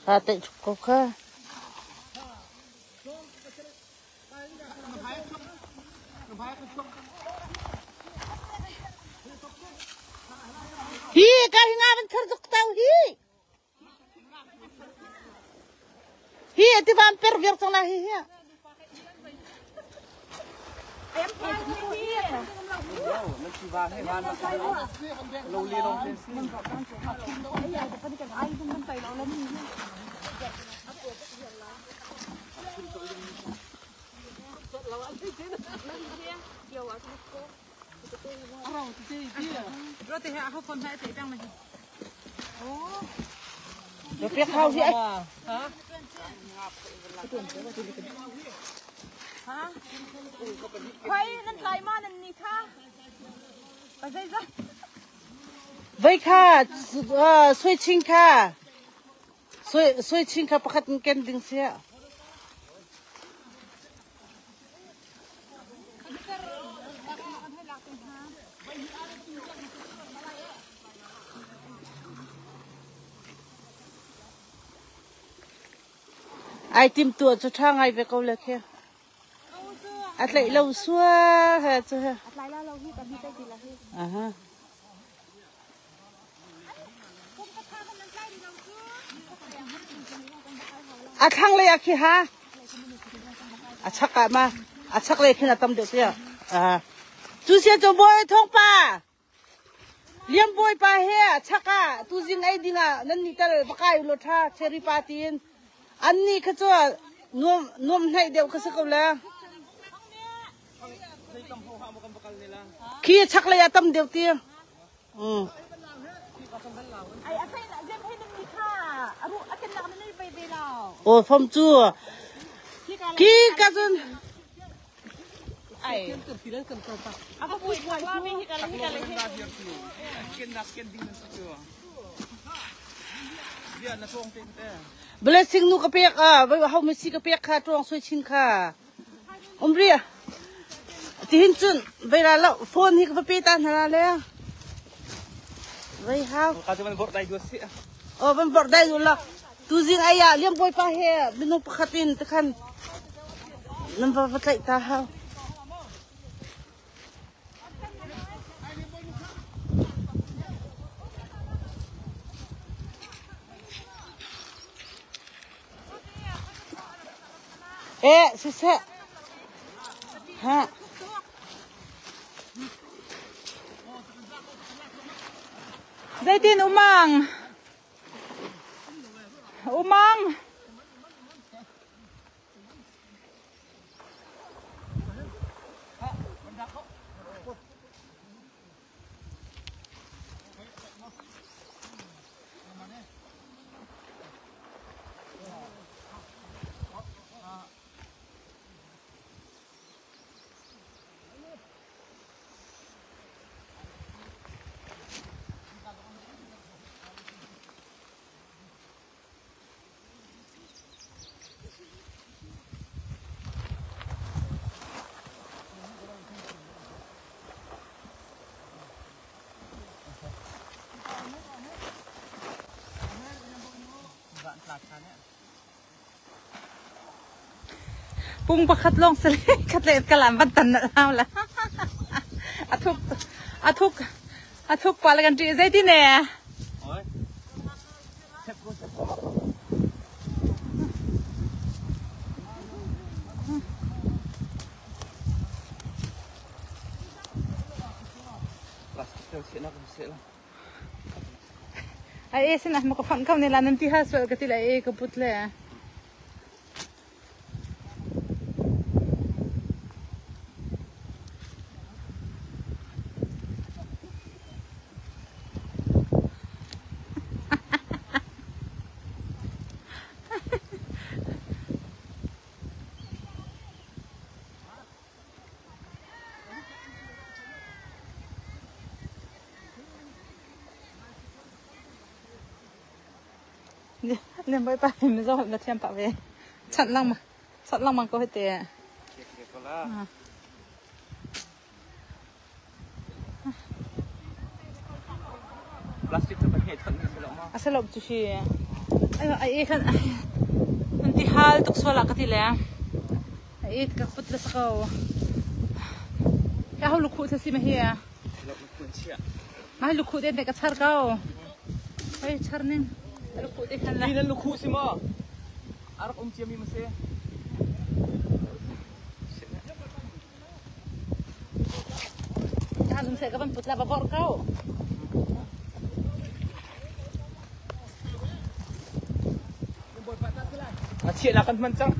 Tha teih tuk ko kha. Hi ka hi nga van thar tuk tau hi. Hi ti van per viar cang la hi hi. Piak hau hi. Vei kha sui ching kha sui ching kha pakhat in ken ding sia. Ai tim tuah cu ṭha ngai ve ko le khi. A tlaih lo sua he cu he. A tlai la lo hi ka hi ti la hi. Aha. A thlang lei ah khi ha. A chak ah ma. A chak lei khin a tam deuh tia. Ah. Cu sia cu bawi thong pa. Liam bawi pa he a chak ah tuzing ei ding ah nan nih tal va kai lo tha cherry pa tin. An nih kha cu nuam nuam hnaih deuh kha si ko le. Khi chak lei ah tam deuh ti. Mm. Aw fom cu khi ka cun Blessing nu ka pek a vai ho mi si ka pek kha tuang sui chin kha umri tihin cun vai ra lo phone hi ka va pe ta hna la le vai hau Ka cu van vorh dai dua si. Oh van vorh dai du la tuzing ai ah liam bawipa he minung pakhat in te khan nan va va tlaih ta hau Eh, siseh. Ha. Zeitin umang? Umang? Pung pakhat lawng si le khat le kalam van tan na lau la. Athuk athuk athuk pa le kan ṭih zeitin e? Ai e sin ah ma ka phanh kho ne la nan ti hal sual ka ti la e ka put le. Lian bawi pa hi Mizo holh na thiam pah ve. Chanh lengmang chanh lengmang ko hite. Plastic cu pahnih chanh ni si lo ma? A si lo cu hi. Ai e khan an ti hal tuk sual ah ka ti le. Ai ka put le ko. Ka ho lukhu thla si ma hi. Ma lukhu te ka char ko. Ai char ning. Lukhu te khan la. Ni nan lukhu si ma. Arak um cia mi ma si. Ka zum se ka van put la va vor ko. A chiah nak kan hman cang.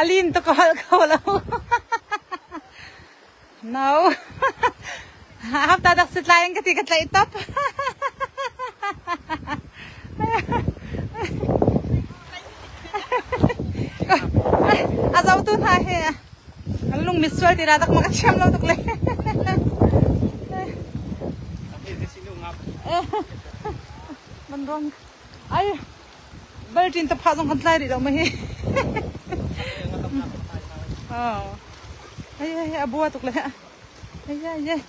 Alin to ko hal ko lo. No. Hap ta dak sit lain ka ti ka tlai top. A zau tu hna he. An lung mit sual ti ra dak ma ka thiam lo tuk le. Man ron. Ai. Bal tin ta pha zong kan tlai rih lo ma hi. Oh. Ai ai a bua tuk le. Ai ai ai.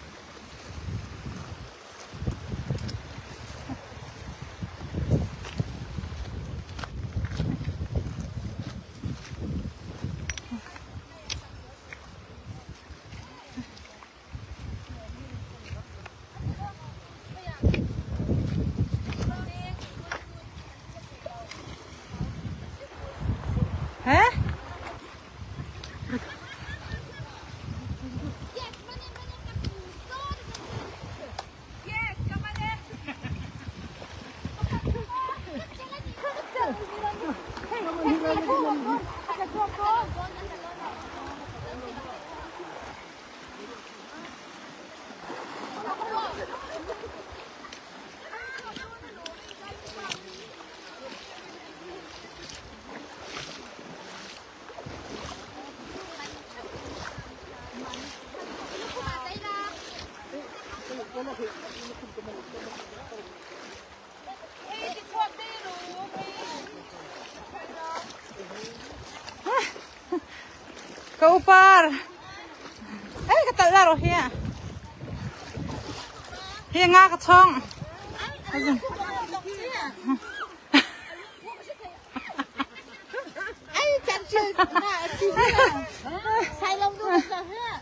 He? Ka upar. Ai ka tal la ro hi. Hi nga ka chong. Ai chẳng chơi sai lông luôn rồi hết.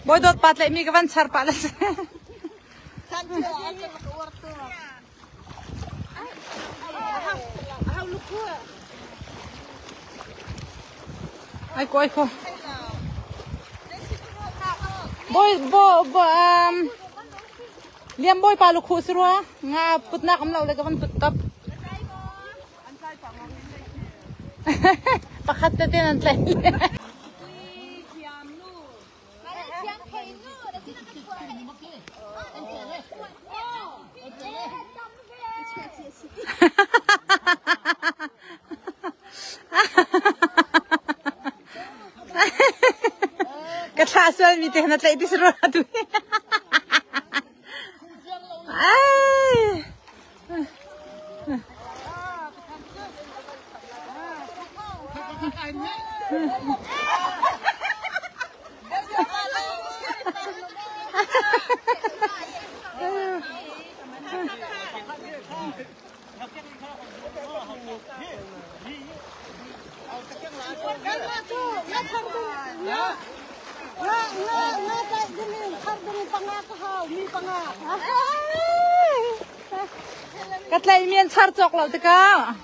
Bawi dawt pa tlaih mi ka van char pah le si. Ai ko ai ko. Bawi bo bo um Liam bawi pa lukhu si rua nga putnak am lo le ka van put top. Pakhat te ten an tlaih. Ka thlah sual mi te na tlaih ti si rua tu. Ai. Ka tlaih mi an char cawk lo tikah.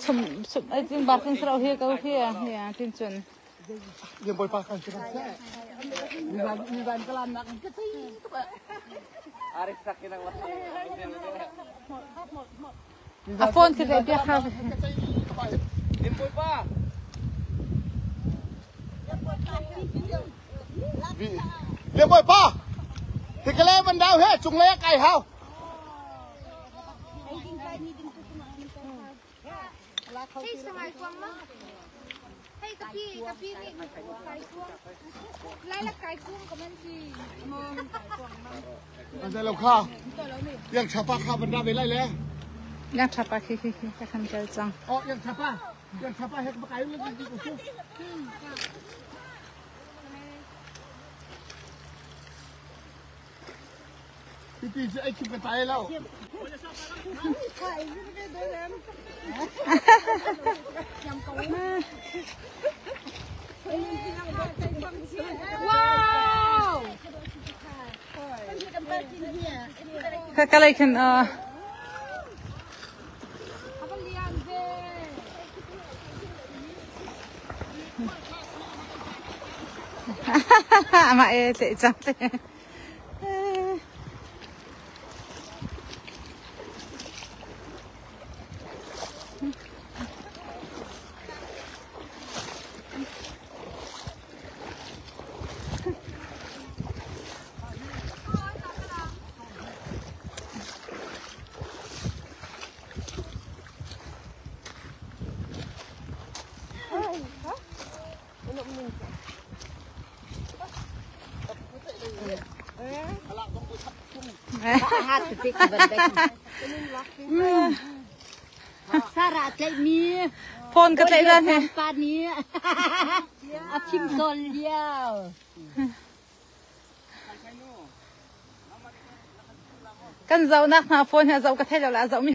Chum chum ai tin bar tin sro hi ko hi ya tin chun. A phone khi le biak ha. Liam bawi pa hi ka le van dau he cung lei ah kai hau. Hei sangai kuang ma. Hei kapi kapi nih kai kuang. Lai la kai kuang ka man si. An lo kha. Yang chapa kha van ra ve lai le. Yang chapa khi khi khi ka khan kel chang. Oh yang chapa. Yang chapa he ka kai le ti ko su. Ti ti ai chim ka tai lo. Wow! Ka kalay khan Amah e tlaih cang te. Phone ka tlaih dan he. A phim tawn lio. Kan zohnak hna phone he zoh ka thei lo la zoh mi.